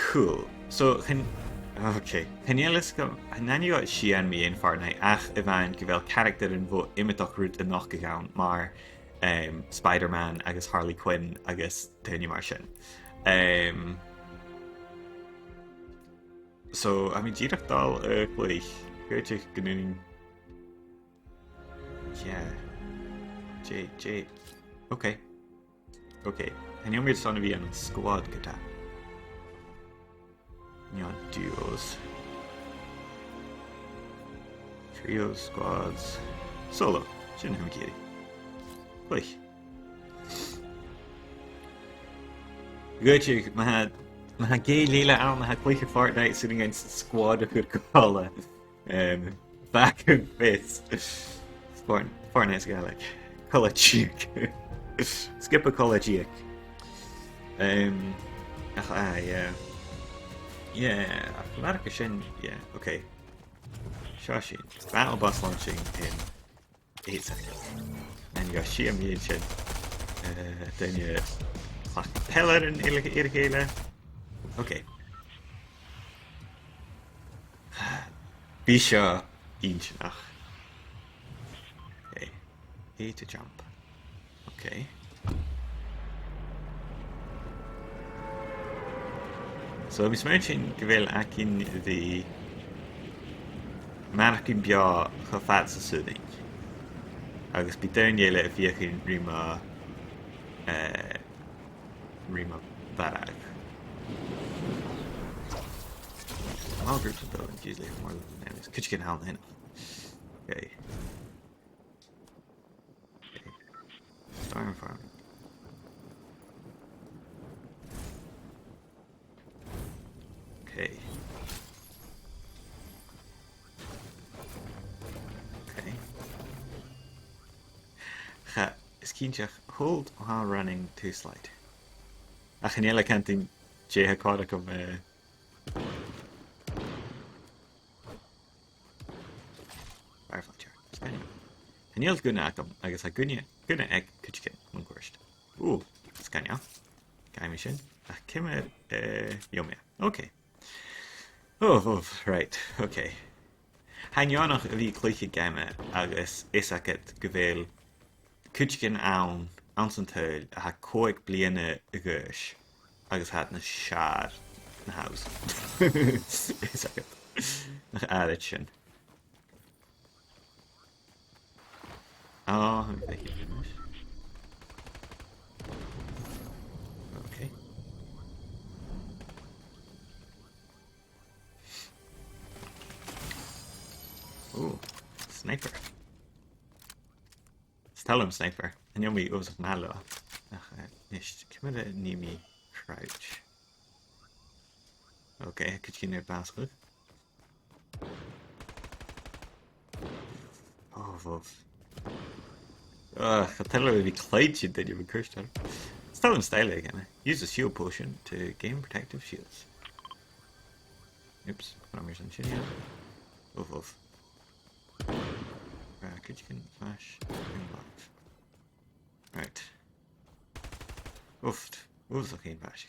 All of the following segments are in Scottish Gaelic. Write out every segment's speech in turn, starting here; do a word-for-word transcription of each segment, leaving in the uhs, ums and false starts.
Cool. So, chan, okay. Chan eil fhios agam, chan aithne dhomh sìon mu dheidhinn Fortnite, ach a-mhàin gu bheil caractaran bho iomadach rud a' nochdadh ann, mar, em, Spider-Man agus Harley Quinn agus daoine mar sin. Em, so, tha mi dìreach a' dol a chluich, gu dè gu nì. Yeah. J, J. Okay. Okay. Chan eil mi airson a bhith ann an squad ge-tà. No duos. Trios, squads. Solo. Sin a tha mi ag iarraidh. Cluich. Gu dè, ma tha, ma tha gèile eile ann, ma tha cluiche Fortnite, 's urrainn dhuinn squad a chur còmhla. Em, back and face. Forn-, Fortnite Gaelic. Cola-deug. Sgioba cola-deug. Em, ach, aye, yeah. Yeah, ach mar a tha sin, yeah, okay. Seo sinn. Battle bus launching in eight seconds. An e seo a bhios sin? Eh, duine a' cleachdadh peilear an uile, air a chèile. Okay. Bidh seo inntinneach. Okay. A to jump. Okay. So, tha mi a' smaointinn gu bheil againn ri manachainn beò cho fad 's as urrainn. Agus bidh daoine eile a' feuchainn ri mo, eh, ri mo bharrachd. Small groups of buildings usually have more than enemies. Cuideigin thall an sin. Okay. Okay. Storm farming. Okay. Okay. Cha, is cinnteach, hold while running to slide. Ach chan eil e a' cantainn dè tha còir agam, eh, Firefly chart. Sgoinneil. Chan eil gunna agam, agus tha gunna, gunna aig cuideigin mun cuairt. Ù, sgoinneil. Gabhaidh mi sin. Ach ciamar, eh, gheibh mi e? Okay. Oh, oh, right. Okay. Tha e neònach a bhith a' cluich geama agus fhios agad gu bheil cuideigin ann, anns an t-saoghal a tha còig bliadhna a dh'aois agus tha iad nas fheàrr na tha thusa. Fhios agad. Nach àraid sin. Oh, tha mi a' faicinn. Okay. Ooh, sniper. 'S toil leam sniper. Chan eil mi uabhasach math leotha. Ach, eh, a-nis, ciamar a nì mi crouch? Okay, cuideigin air bàsachadh. Oh, bhobh. Ugh, cha toil leam a bhith a' cluich ri daoine mun cuairt orm. 'S toil leam style aige, eh? Use a shield potion to gain protective shields. Oops, chan eil mi airson sin, yeah. Oh, bhobh. Right, cuideigin flash. Bring back. Right. Oof. Oof, so chan eil fhios.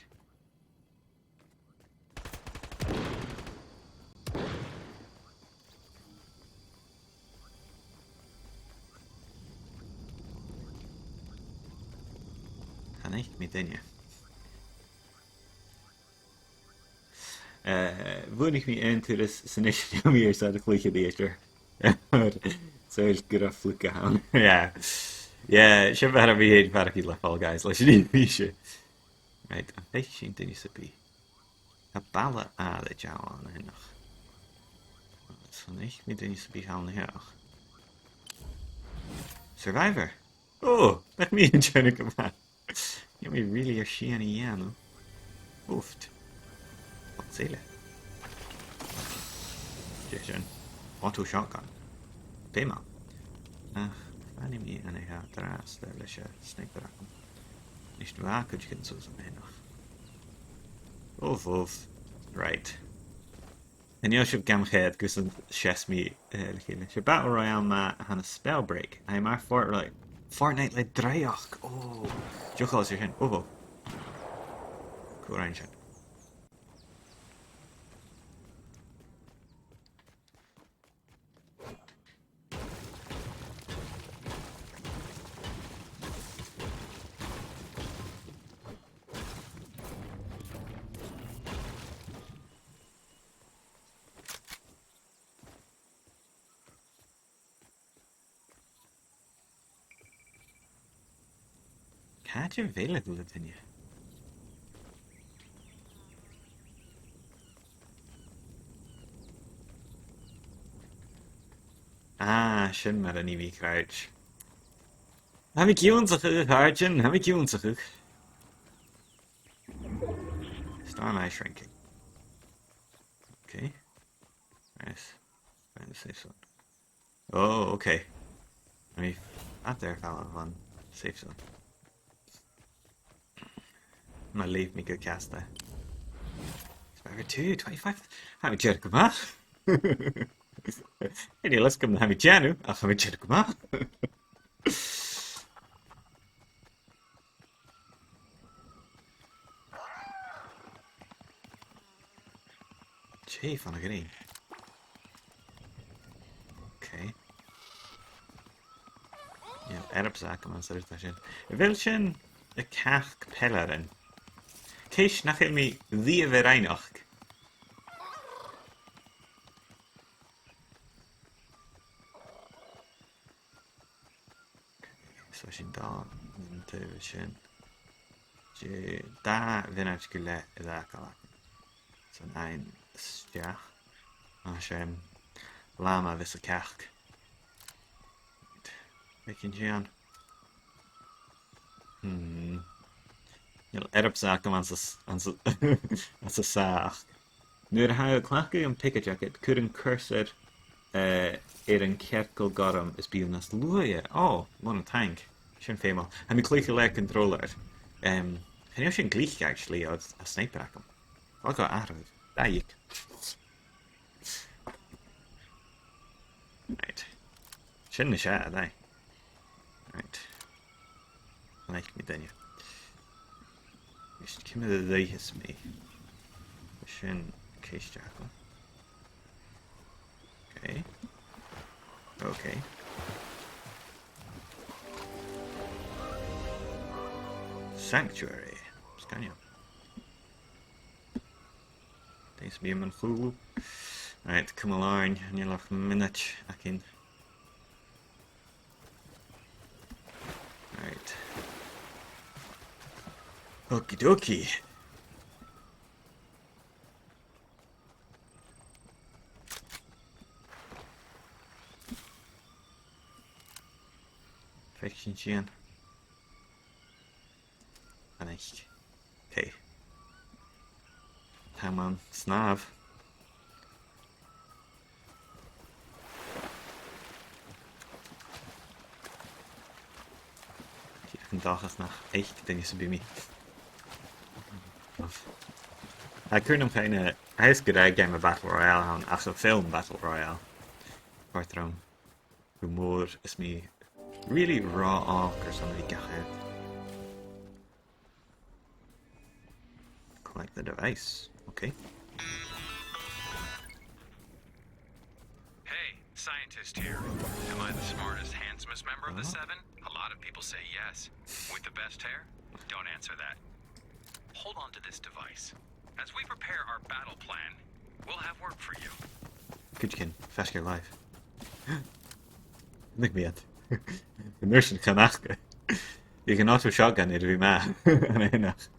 Chan fhaic mi duine. Eh, bhuannaich mi aon turas 's a-nis chan eil mi airson a chluich a-rithist. So, is gu robh fluke ann. Yeah. Yeah, sin mar a bha mi fhèin faireachdainn le Fall Guys leis an fhìrinn. Right, am faic sinn duine sam bith? Tha balla àraid ann a-nochd. Chan fhaic mi duine sam bith ann a-nochd. Survivor! Oh, nach mi an t-aon a bha. Chan eil mi really air sìon a dhèanamh. Oof. Fuck's sake. Dè sin? Auto shotgun. Pé math. Ach, fanfaidh mi an-dràsta leis an sniper agam. Is bha cuideigin suas an-dràsta. Oof, oof. Right. Chan eil sibh gam choimhead gus an seas mi, eh, le chéile. 'S e Battle Royale math a th' ann an Spellbreak. Tha e mar Fortnite, Fortnite le draoidheachd. Oh, dìreach air sin. Oh, oh. Cò rinn sin? Càit a bheil a h-uile duine? Ah, sin mar a nì mi crouch. Tha mi ag ionnsachadh, a chàirdean, tha mi ag ionnsachadh. Star Night Ranking. Okay. Nice. Find the safe zone. Oh, okay. Tha mi fada air falbh bhon safe zone. Ma leugh mi gu ceart. Survivor two, twenty-five. Tha mi dìreach gu math. Chan eil fhios agam na tha mi a' dèanamh, ach tha mi dìreach gu math. Dè fon a' ghrèin? Okay. Yeah, earbsa agam anns an rud sin. A bheil sin a' cearc peilearan? Ceist nach eil mi riamh air fhaighneachd. So sin dà, an taobh sin. Dè, dà mhionaid gu leth air fhàgail agam. So an aon a-steach. Agus, em, llama a bhios a' cearc. Right. Feuch an sin. Hmm. Chan eil earbsa agam anns a' s-, anns a', anns a' sàth. Nuair a tha thu a' cleachdadh am picker jacket, cuir an cursor, eh, air an cearcall gorm is bidh thu nas luaithe. Oh, mòran taing. Sin feumail. Tha mi a' cluich le controller. Em, chan eil sin glic, actually, oir tha sniper agam. Fàg athair. Dà dhiog. Right. Sin nas fheàrr, aye. Right. Like mi duine. Is ciamar a dh'fheuchas mi? Sin ceist agam. Okay. Okay. Sanctuary. Sgoinneil. Thanks, mi mun chùlaibh. Right, come along. Chan eil ach mionaid againn. Right. Okie dokie. Feuch an sin. An-dràsta. Okay. Tha mi an snàmh. Tha an dòchas nach fhaic duine sam bith mi. Tha cuimhn' agam fhèin, tha fhios gun robh game Battle Royale ann, ach am film Battle Royale. Còrdadh rium. Gu mòr is mi really raw awkward airson a bhith gach aon. Collect the device. Okay. Hey, scientist here. Am I the smartest, handsomest member of the seven? A lot of people say yes. With the best hair? Don't answer that. Hold on to this device. As we prepare our battle plan, we'll have work for you. Cuideigin, faisg air làimh. Lig mi iad. An uair sin chan fhaca. Bhiodh an auto shotgun air a bhith math. An aonach.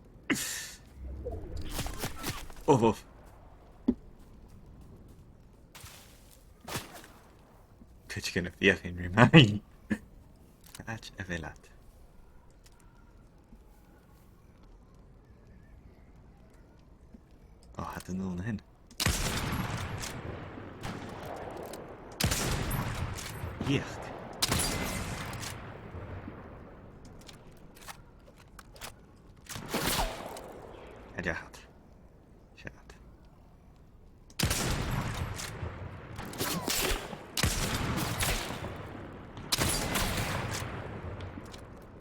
Oh, oh. Cuideigin a' feuchainn ri math. Càit a bheil iad? Oh, tha iad a-null an sin. Dhìoch. Càit a tha iad? Seadh.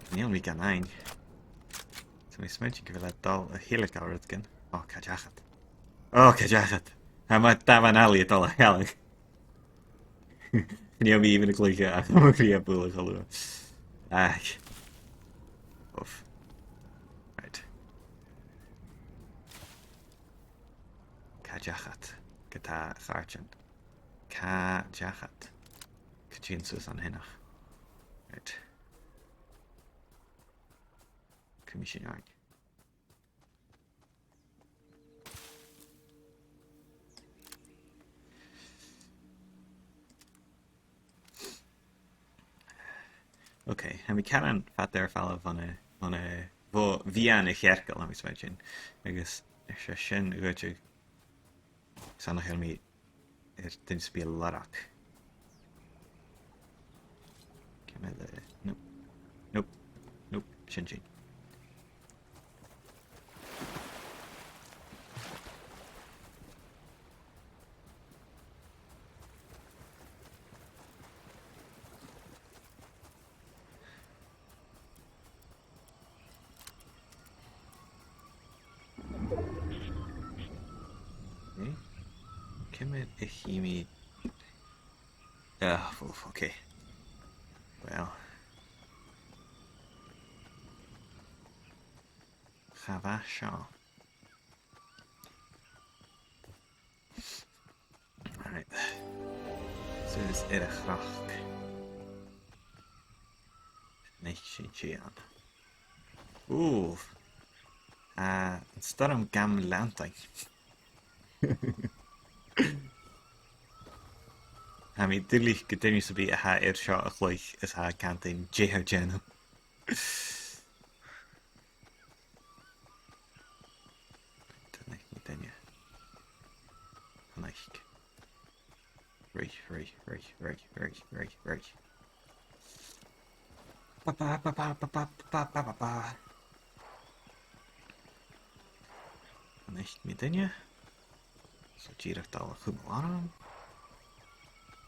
Chan eil mi gan fhaighinn. Tha mi a' smaointinn gu bheil e a' dol a thilgeil rudeigin. Oh, càit a tha iad? Oh, càit a tha iad? Tha mi, tha mi an-àirde a' dol a shealg. Chan eil mi even a' cluich e, ach tha mo chridhe buileach a-nuas. Ach. Uff. Right. Càit a tha iad? Càit a tha a' chàirdean? Càit a tha iad? Càit a tha iad an sin? Right. Cumaidh sinn oirnn. Ok, tha mi ceàrr fada air falbh bhon a, bhon a, bho mheadhan a' chearcaill, tha mi a' smaointinn. Agus 's e sin a dh'fhaodte, 's ann a chuir mi air duine sam bith a lorg. Ciamar a, nope. Nope. Nope. Sin sin. Eh? Ciamar a chì mi... Ah, uf, ok. Well. Cha mhath seo. Alright. Suas air a' chnoc. Nì sinn sin. Ooh. Ah, an stoirm gam leantainn. Tha mi duilich gu duine sam bith a tha air seo a chluich is tha cantainn dè tha dèanamh. Tha nì duine. Tha nì. Right, right, right, right, right, right, right. Ba, ba, ba. Tha nì duine. So dìreach dol a chumail orm.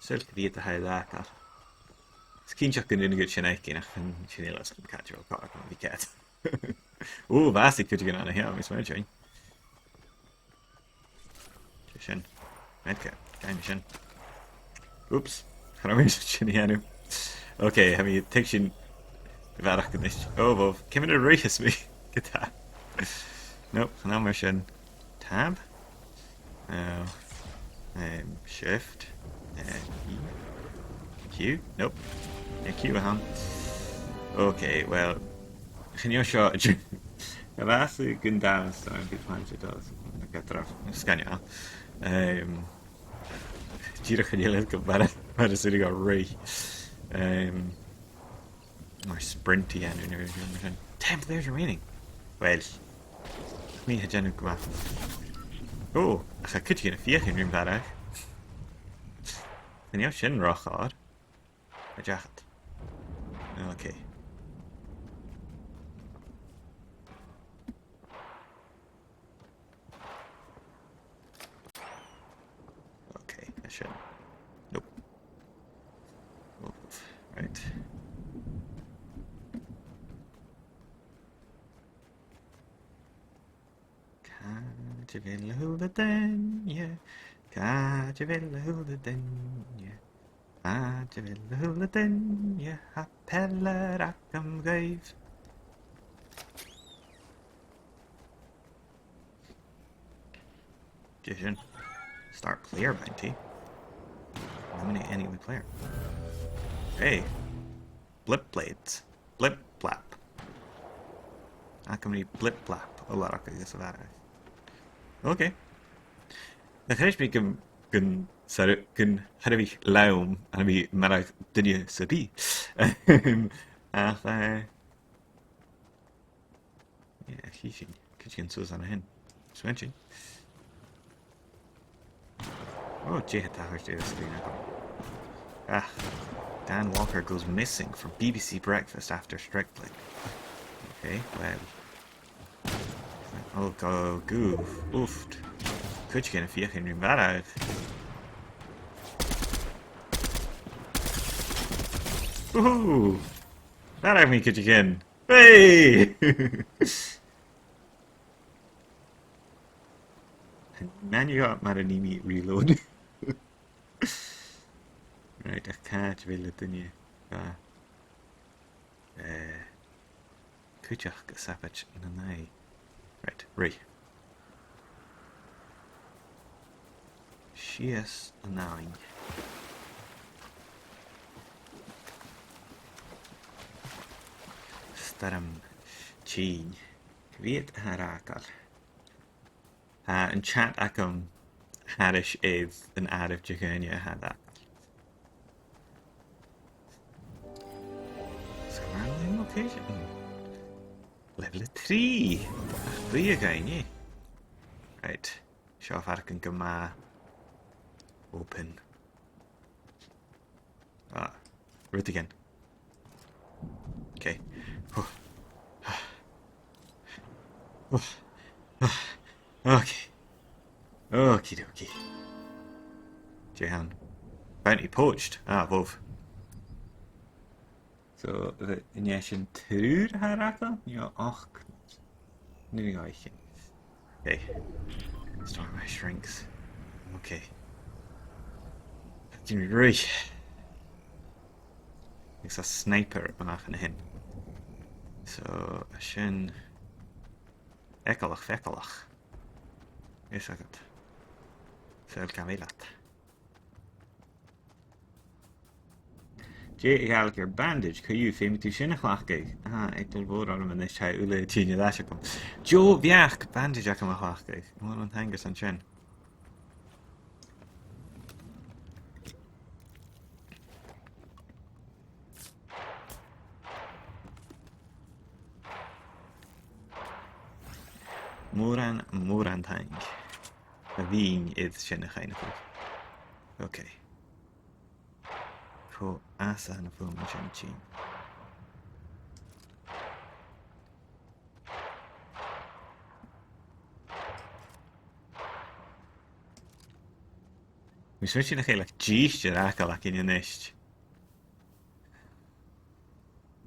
Saoil cò mheud a tha e a dh'fhàgail. Is cinnteach gun iongnadh sin aige, ach chan eil fhios agam càit a bheil e, càit a bheil e. Ò, bhàsaich cuideigin an-seo, tha mi a' smaointinn. Dè sin? Medkit. Gabhaidh mi sin. Oops. Cha robh mi airson sin a dhèanamh. Ok, tha mi a' tuigsinn a bharrachd a-nis. Ò, bhobh. Ciamar a ruitheas mi? Ge-tà. Nope, chan ann mar sin. Tab? Uh, um, shift. Uh, E. Q? Nope. Yeah, Q a th' ann. Ok, well, chan eil seo... Cha mhòr gun dà an stoirm a bhith planted, agus na gadraibh sgoinneil. Um, dìreach chan eil e gu math, mar as urrainn dhomh ruith. Um, Mar sprint a dhèanamh nuair a bhios mi sin. Ten players remaining. Well, mi tha dèanamh gu math. Ò, ach tha cuideigin a' feuchainn rim bharrachd. Chan eil sin ro chòir. A deachaidh. Ok. Ok, tha sin. Nope. Oof, right. Càit a bheil a h-uile duine? Càit a bheil a h-uile duine? Càit a bheil a h-uile duine? Tha peile agam dhuibh. Dè sin? Start player bounty. Nominate any player. Hey. Blip blades. Blip blap. Tha agam ri blip blap a lorg agus a mharbhadh. Ok. Nach eil fhios gun, gun, sorry, gun tha mi lom, tha mi a' marbhadh duine sam bith. Ach, eh, Yeah, chì sinn. Cuideigin suas an sin. Smaointinn. Oh, dè tha tachairt air an sgrìn agam? Ah, Dan Walker goes missing from B B C Breakfast after Strictly. Okay, well. Oh, go, goof, oofed. Cuideigin a' feuchainn rim mharbhadh. Woohoo! Mharbhaidh mi cuideigin! Hey! Chan eil fhios agam mar a nì mi reload. Right, ach càit a bheil an duine? Ah. Eh, cuideachd a' sabaid na n-aghaidh. Right, right. Sìos an abhainn. Stoirm. Tinn. Cò mheud a tha air fhàgail? Tha an chat agam thairis air an àireamh de dhaoine a tha air fhàgail. So, random location. Level a trì. Ach, bha a dhaoine. Right. Seo faireachdainn gu math open. Ah, rudeigin. Okay. Okay. Okie dokie. Dè th' ann? Bounty poached. Ah, bhobh. So, bha, an e sin triùir a tha air fhàgail? No ochd? Nì mi a dh'fhaicinn. Okay. Store my shrinks. Okay. Dè nì mi ruith? Agus a sniper a-mach an sin. So, sin eagalach, feagalach. Is agad. Saoil càit a bheil iad. Dè a' Ghàidhlig air bandage, co-dhiù, feumaidh tu sin a chleachdadh. Aha, eagal mòr orm a-nis, tha e uile a' tighinn air ais agam. Deagh bheachd, bandage agam a chleachdadh. Mòran taing airson sin. Mòran, mòran taing. A bhith air sin a chuimhneachadh. Okay. Cò às a tha na fuaimean sin a' tighinn? Tha mi a' smaoineachadh nach eil ach dithis air fhàgail againn a-nis.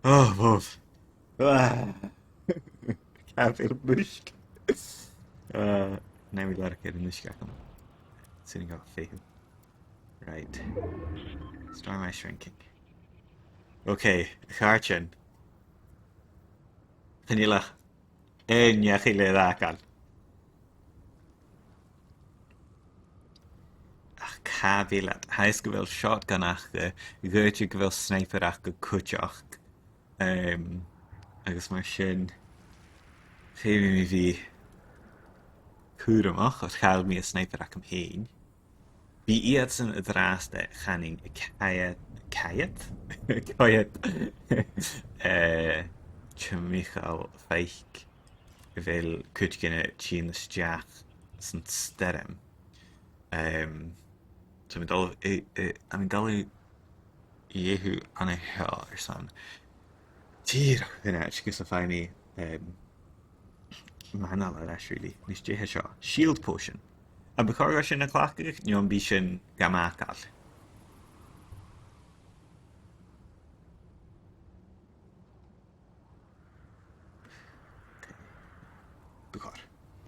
Oh, bhobh. Ah. Càit a bheil m' uisge? Ah, nì mi lorg air an uisge agam. Sin agad fichead. Right. Store my shrinking. Okay, a chàirdean. Chan eil ach aon neach eile air fhàgail. Ach càit a bheil iad? Tha fhios gu bheil shotgun aca, dh'fhaodte gu bheil sniper aca cuideachd. Em, agus mar sin, feumaidh mi bhith cùramach, oir chaill mi an sniper agam fhèin. Bidh iadsan an-dràsta, chanainn, a' coimhead, coimhead? A' coimhead, eh, timcheall faic a bheil cuideigin a' tighinn a-steach san stoirm. Em, so, tha mi a' dol, eh, eh, tha mi a' dol a dh'fheuchainn an seo airson tìr a' chunnairt gus am faigh mi, em, m' anail air ais, really. Nis, dè tha seo? Shield potion. Am bu chòir dhomh sin a chleachdadh, no am bi sin gam fhàgail? Bu chòir.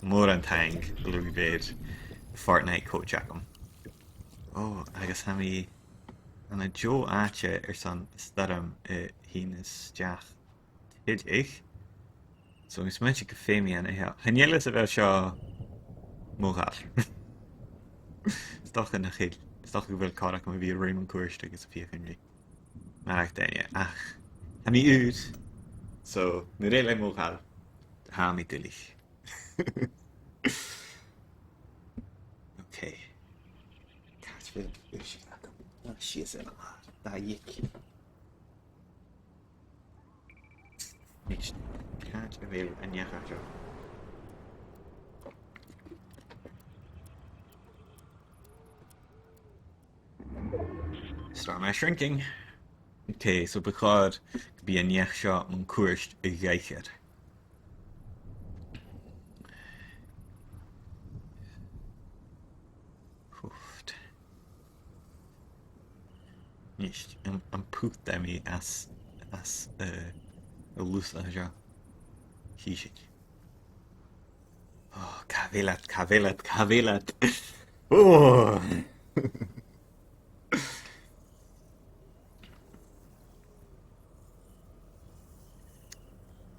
Mòran taing, a luchd-mhaireannach, Fortnite coach agam. Ò, agus tha mi ann an deagh àite airson stoirm a thighinn a-steach tuilleadh. So, tha mi a' smaointinn gum feum mi an seo. Chan eil fhios a bheil seo mo ghaol. 'S dòcha nach eil. 'S dòcha gu bheil còir agam a bhith a' ruith mun cuairt agus a' feuchainn ri marag daoine. Ach tha mi ùr. So, mura h-eil e mo ghaol, tha mi duilich. Okay. Càit a bheil uisge agam? Ah, sìos air an làr. Dà dhiog. Nis, càit a bheil an neach seo? Store my shrinking. Okay, so bu chòir gum bi an neach seo mun cuairt a dh'aithghearr. Hoofd. Nis, am, am putaidh mi às, às, eh, an lusan seo? Chì sinn. Ò, càit a bheil iad, càit a bheil iad, càit a bheil iad? Ò!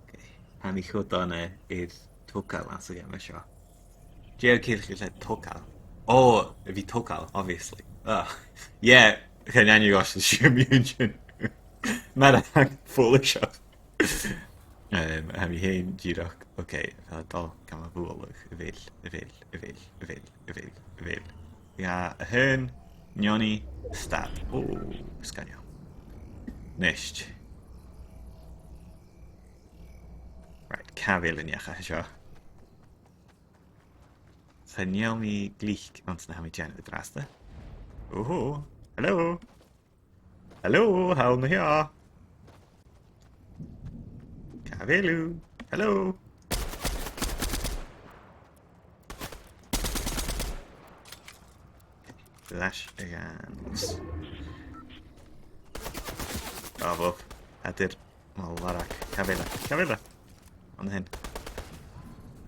Okay. Tha mi cho dona air togail anns a' gheama seo. Dè tha ceàrr le togail? Ò, a bhith togail, obviously. Ah, yeah, chan eil fhios agam an e sin. Mar a tha follaiseach. Um, tha mi fhèin dìreach, ok, tha e a' dol gam bhualadh, a bheil, a bheil, a bheil, a bheil, a bheil, a bheil. Dhà, a h-aon, neoni, stop. Ò, sgoinneil. Nist. Right, càit a bheil an neach a tha seo? Chan eil mi glic anns na tha mi a' dèanamh an-dràsta. Oho, hello. Hello, tha thu an seo? Càit a bheil thu? Hello. Leis a' ghainneamh. Bravo. Tha iad air mo làrach. Càit a bheil e? Càit a bheil e? An sin.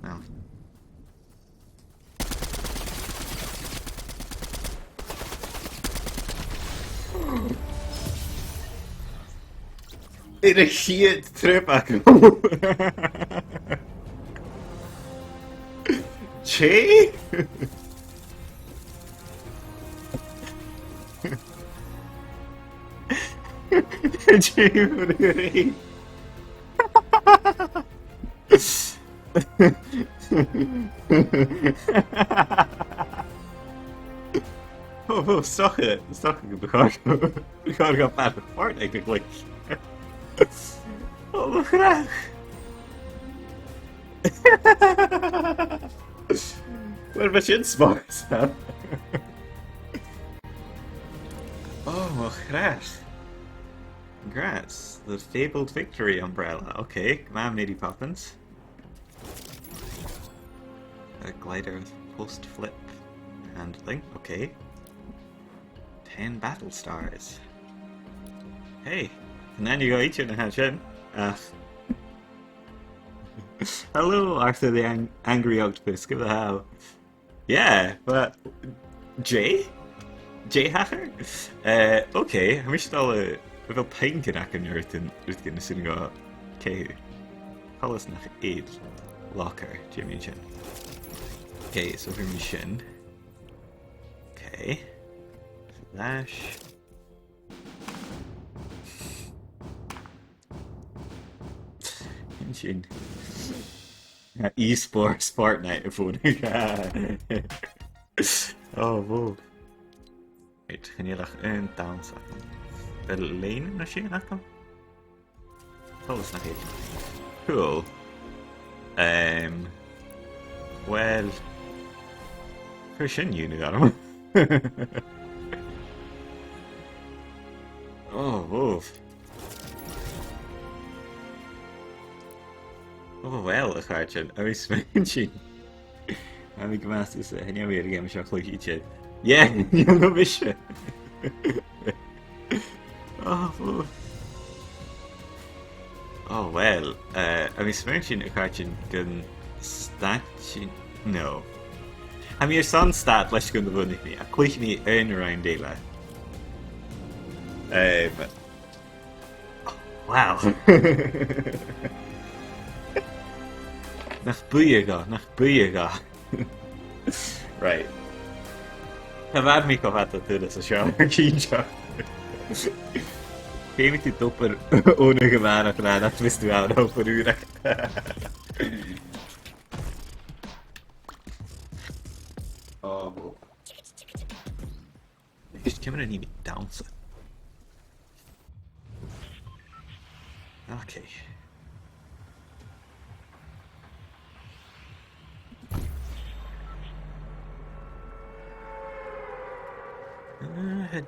No. Air a' chiad trip agam. Tè? Tè, oh, oh, 's dòcha, 's dòcha gu bheil, bu chòir dhomh Fortnite a chluich. Oh, mo chreach. Uill, bha sin smart, Sam. Oh, mo chreach. Congrats. The fabled victory umbrella. Okay, come on, Mary Poppins. A glider with post flip handling. Okay. Ten battle stars. Hey, chan eil e gu h-àraidh na tha sin. Ach. Hello, Arthur the Ang- Angry Octopus. Give it a howl. Yeah, but Jay? Jay Hacker? Uh, okay, tha mise a' dol a, a bheil pingin agam no rudeigin, rudeigin a' sìneadh gu ceithir. Coltas nach eil locker, Jimmy Chin. Okay, so bheir mi sin. Okay. Flash. Sin. Esports Fortnite a' fònadh. Oh, wow. Right, chan eil ach aon dannsa agam. A bheil lèine no sìon agam? Coltas nach eil. Cool. Um, well, chuir sin iongnadh orm. Oh, wow. Oh, well, a chàirdean, a bheil smaointinn? Tha mi gu math sùsaichte, chan eil mi air a' gheama seo a chluich idir. Yeah, no mise. Oh, oh. Oh, well, uh, tha mi smaointinn, a chàirdean, gun stad sinn, no. Tha mi airson stad leis gun do bhuannaich mi, ach cluichidh mi aon round eile. Um, wow. Nach buidhe dha, nach buidhe dha. Right. Cha mhòr nach eil mi cho fada turas an seo, cinnteach. Feumaidh tu obair iongnadh a-màireach, nach eil, ach bidh tu ann obair ùr. Oh, bro. Just ciamar a nì mi dannsa? Okay. Uh,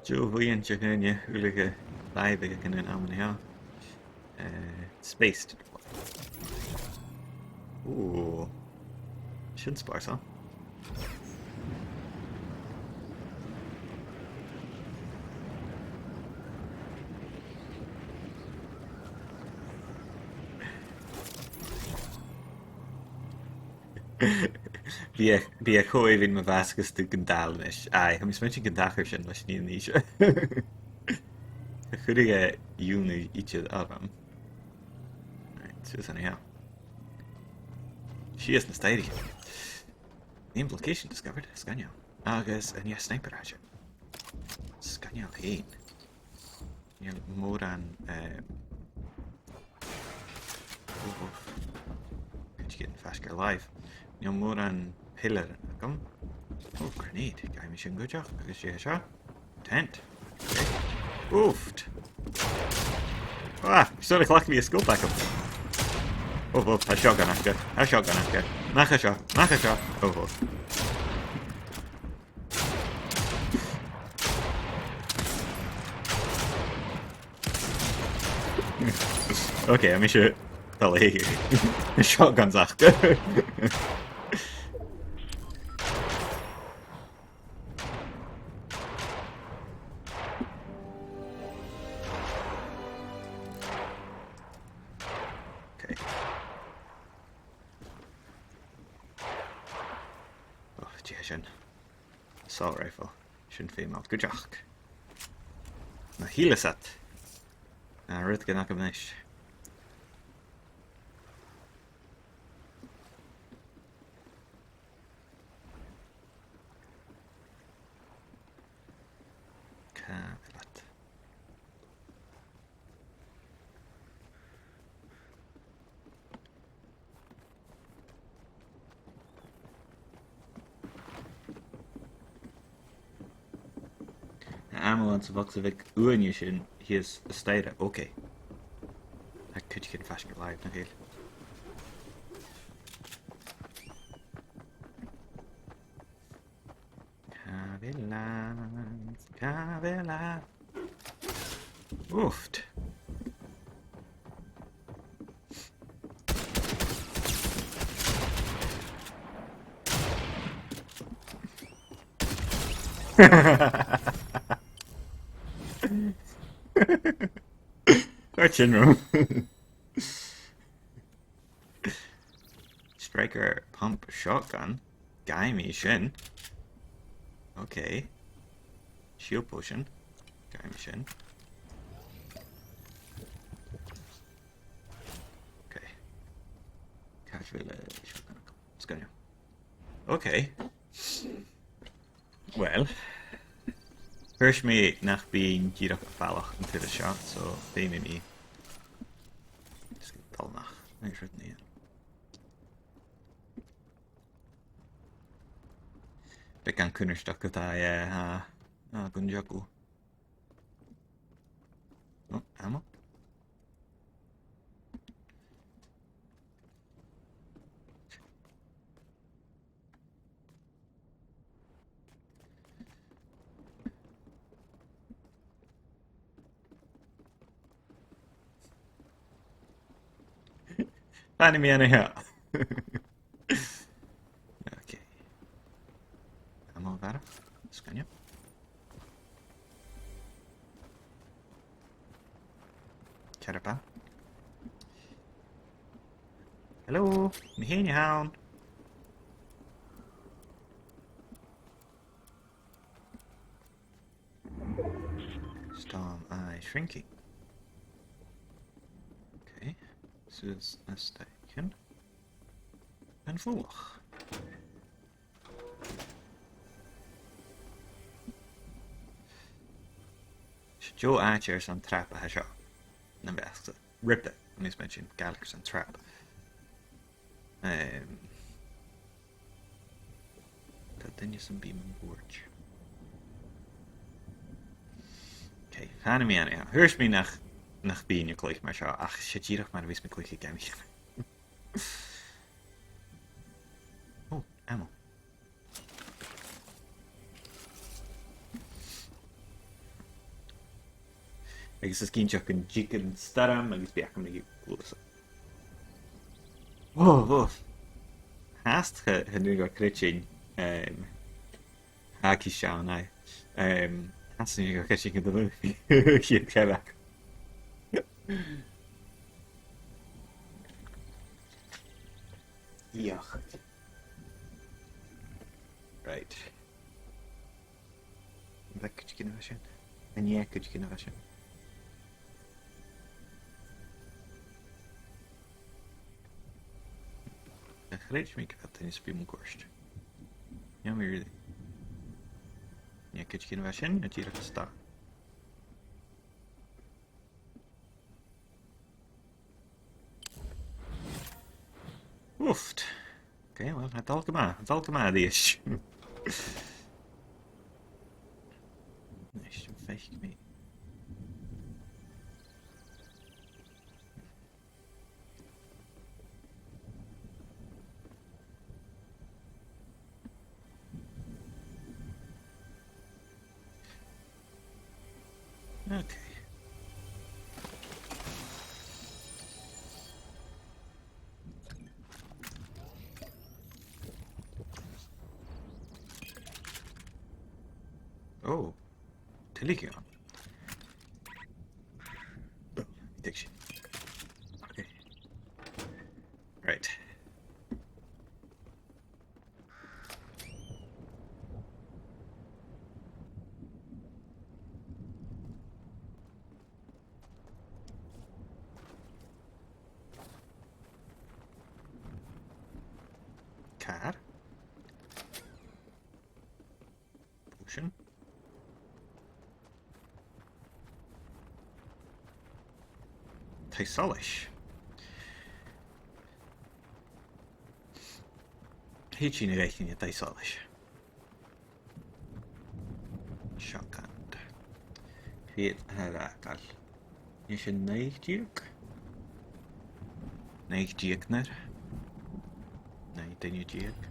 Joe William Jagania, Uliga, live again in Amnia. Uh, space to deploy. Ooh. Sin spàrsail. Bidh e, bidh e cho èibhinn ma bhàsaicheas tu Gandalf a-nis. Aye, tha mi a' smaointinn gun tachair sin leis an fhìrinn seo. Cha chuireadh e iongnadh idir orm. Right, suas an seo. Sìos na staighre. Named location discovered. Sgoinneil. Agus an e sniper a tha seo? Sgoinneil fhèin. Chan eil mòran, eh, Uf, uf. Cuideigin faisg air làimh. Chan eil mòran pillar agam. Oh, grenade. Gabhaidh mi sin cuideachd. Agus dè tha seo? Tent. Uf. Ah, sorry, chleachd mi an scope agam. Oh, oh, tha shotgun aca. Tha shotgun aca. Nach e seo. Nach e seo. Oh, oh. Okay, tha mise dol a shotgun aca. Okay. Oh, dè tha sin? Assault rifle. Sin feumail cuideachd. Na shìos leat. Na rudeigin agam a-nis. Càit a bheil iad? Tha ammo anns a' bhogsa bheag uaine sin shìos an staidhre. Okay. Tha cuideigin faisg air làimh, nach eil? Càit a bheil e? Càit a bheil e? Oof. Right in room. Striker pump shotgun. Gabhaidh mi sin. Okay. Shield potion. Gabhaidh mi sin. Okay. Càit a bheil an shotgun? Sgoinneil. Okay. Well, thuirt mi nach bithinn dìreach a' falach an turas seo, so feumaidh mi just dol a-mach. Agus rud nì. Beagan cunnartach ge-tà, yeah, tha, tha gun juggle. Oh, ammo. Tha mi an-seo. Okay. Ammo a bharrachd. Sgoinneil. Ceart ma-thà. Hello, mi fhìn a th' ann. Storm Eye shrinking. Okay, suas an staidhre. Am falach. 'S e deagh àite airson trap a tha seo. Nam bheachd-sa. Ribe, an e sin Gàidhlig airson trap? Ehm, tha duine sam bith mun cuairt. Okay, chan eil mi an-seo. Thuirt mi nach, nach bithinn a' cluich mar seo, ach 's e dìreach mar a bhios mi a' cluich geamaichean. Oh, ammo. Agus is cinnteach gun tig an stoirm agus bidh agam ri gluasad. Whoa, whoa. Fhathast cha, chan urrainn dhomh creidsinn, ehm, tha e ceart, aye. Ehm, fhathast chan urrainn dhomh creidsinn gun do, chiad cheile. Ioch. Right. Am biodh cuideigin a' dol a sin? An e cuideigin a' dol a sin? Cha chreid mi gu bheil duine sam bith mun cuairt. No, really. An e cuideigin a' dol a sin, no dìreach a-staigh? Oof. Okay, well, tha e a' dol gu math, a' dol gu math a-rithist. Nice, feuch mi. Okay. Oh, telegram. Oh, addiction. Okay. Right. Car. Potion. Taigh-solais. Thèid sinn a dh'fhaicinn an taigh-solais. Shotgun. Fichead a tha air fhàgail. Nise, naoi deug. Naoi deug nar. Naoi duine deug.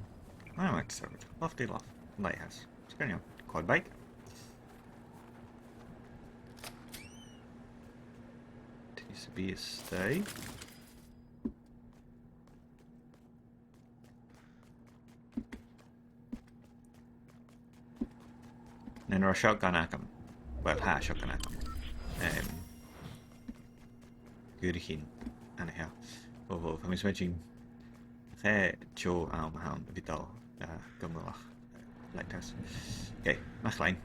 Ah, right, so lovely loft. Lighthouse. Sgoinneil. Quad bike. Tis a bhí a-staigh. Nan robh shotgun agam. Well, tha shotgun agam. Um, Gùraichín an seo. Oh, oh, tha mi a' smaointinn. Cha deagh àm a th' ann a bhith dol, uh, gu mullach, uh, lighthouse. Okay, mach leinn.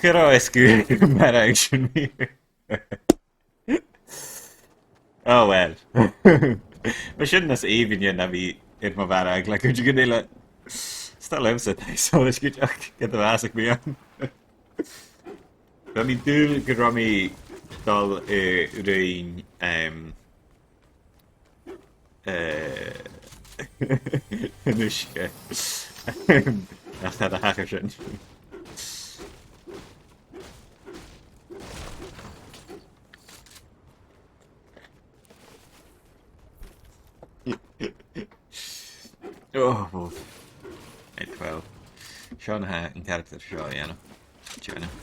Cuiridh e sgùth mar action. Oh well. Bha sin nas èibhinn na bhith air mo mharag, like, cuideigin eile. 'S toil leamsa taigh-solais cuideachd, ged a bhàsaich mi ann. Bha mi an dùil gun robh mi dol, eh, a roinn, em, eh, an uisge. Ach cha do thachair sin. Oh, oh. Right, well. Seo na tha an caractar seo a' dèanamh. Dèanamh.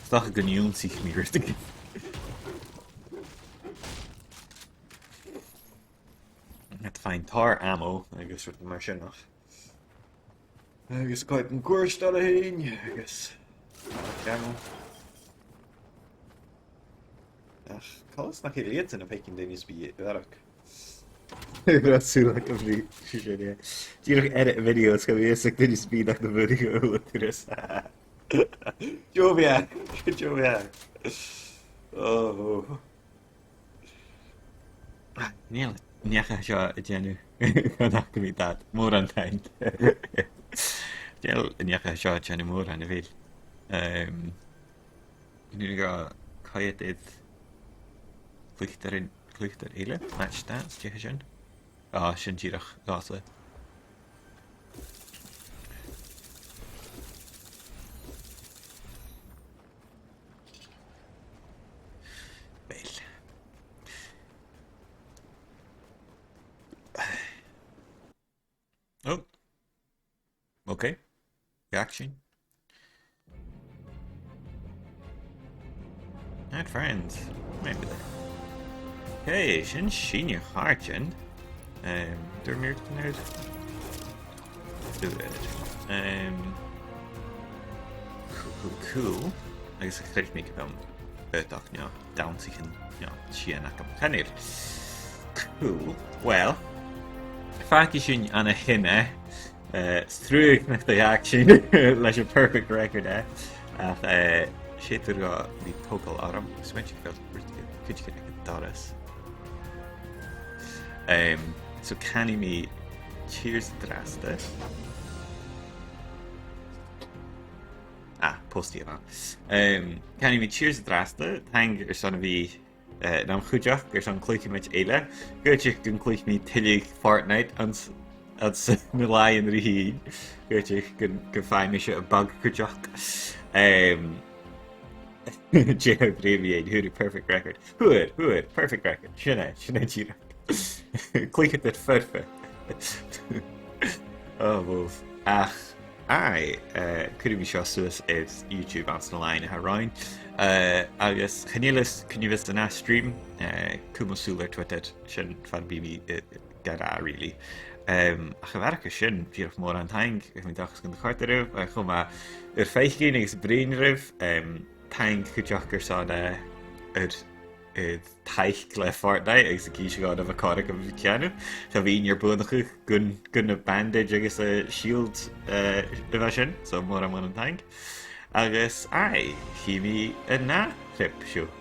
'S dòcha gun ionnsaich mi rudeigin. Got to find tar ammo, agus rud mar sin, ach. Agus cothrom cuairt a dhèanamh, agus. Ach, coltas nach eil iad sin a' faicinn daoine is bith a bharrachd. Bha sùil agam ri sin, yeah. Dìreach edit video, is gum bi fhios aig daoine is bith nach do video a thuras. Jovial, jovial. Oh, oh. Ah, chan eil neach seo a' dèanamh. Chan eil mi dad. Mòran taing. Chan eil neach seo a' dèanamh mòran a bheil. Ehm, an urrainn dhomh coimhead air cluicheadair, cluicheadair eile? Match stats, dè tha sin? Ah, sin dìreach dhòmhsa. Uill. Oh. Okay. Reaction. Add friends. Maybe there. Hey, sin sinne chàirdean. Um, do mi nerd. Do it. Um, cool, cool, cool. Agus chreid mi gu bheil beatach, no, dannsaichean, no, sìon agam. Chan eil. Cool. Well, fàgaidh sinn an-sin e. Eh, 's truagh nach do dh'fhàg sinn leis a' perfect record, eh. Ach, eh, 's e toil leam a bhith a' togail orm. 'S mathaid gu bheil cuideigin aig an doras. Em, so canaidh mi cheers an-dràsta. Ah, post-d e a-mach. Um, canaidh mi tìoraidh an-dràsta, taing airson a bhith, uh, nam chuideachd airson cluicheamaid eile. Gun cluich, gun cluich mi tuilleadh Fortnite anns, anns na làithean ri thighinn. Gun cluich, gun, gun fàg mise am bug cuideachd. Um, Dè a bhruidhinn mi fhèin, fhuair mi perfect record. Fhuair, fhuair, perfect record. Sin e, sin e dìreach. Cluicheadair foirfe. Oh, woof. Ach, aye, uh, cuiridh mi seo suas air YouTube anns na làithean a tha romhainn. Uh, agus chan eil fhios cuin a bhios an ath stream, uh, cumaibh sùil air Twitter, sin far am bi mi, uh, ga ràdh, really. Um, ach a bharrachd air sin, dìreach mòran taing, tha mi an dòchas gun do chòrd e ribh, uh, cho math ur faicinn agus bruidhinn ribh, um, taing cuideachd airson, uh, ur, ur taic le Fortnite agus ag innse dhomh a bha còir agam a bhith a' dèanamh. Cha bhithinn air buannachadh gun, gun a' bandage agus a' shield, uh, a bha sin, so mòran, mòran taing. Agus, aye, chì mi an ath trip sibh.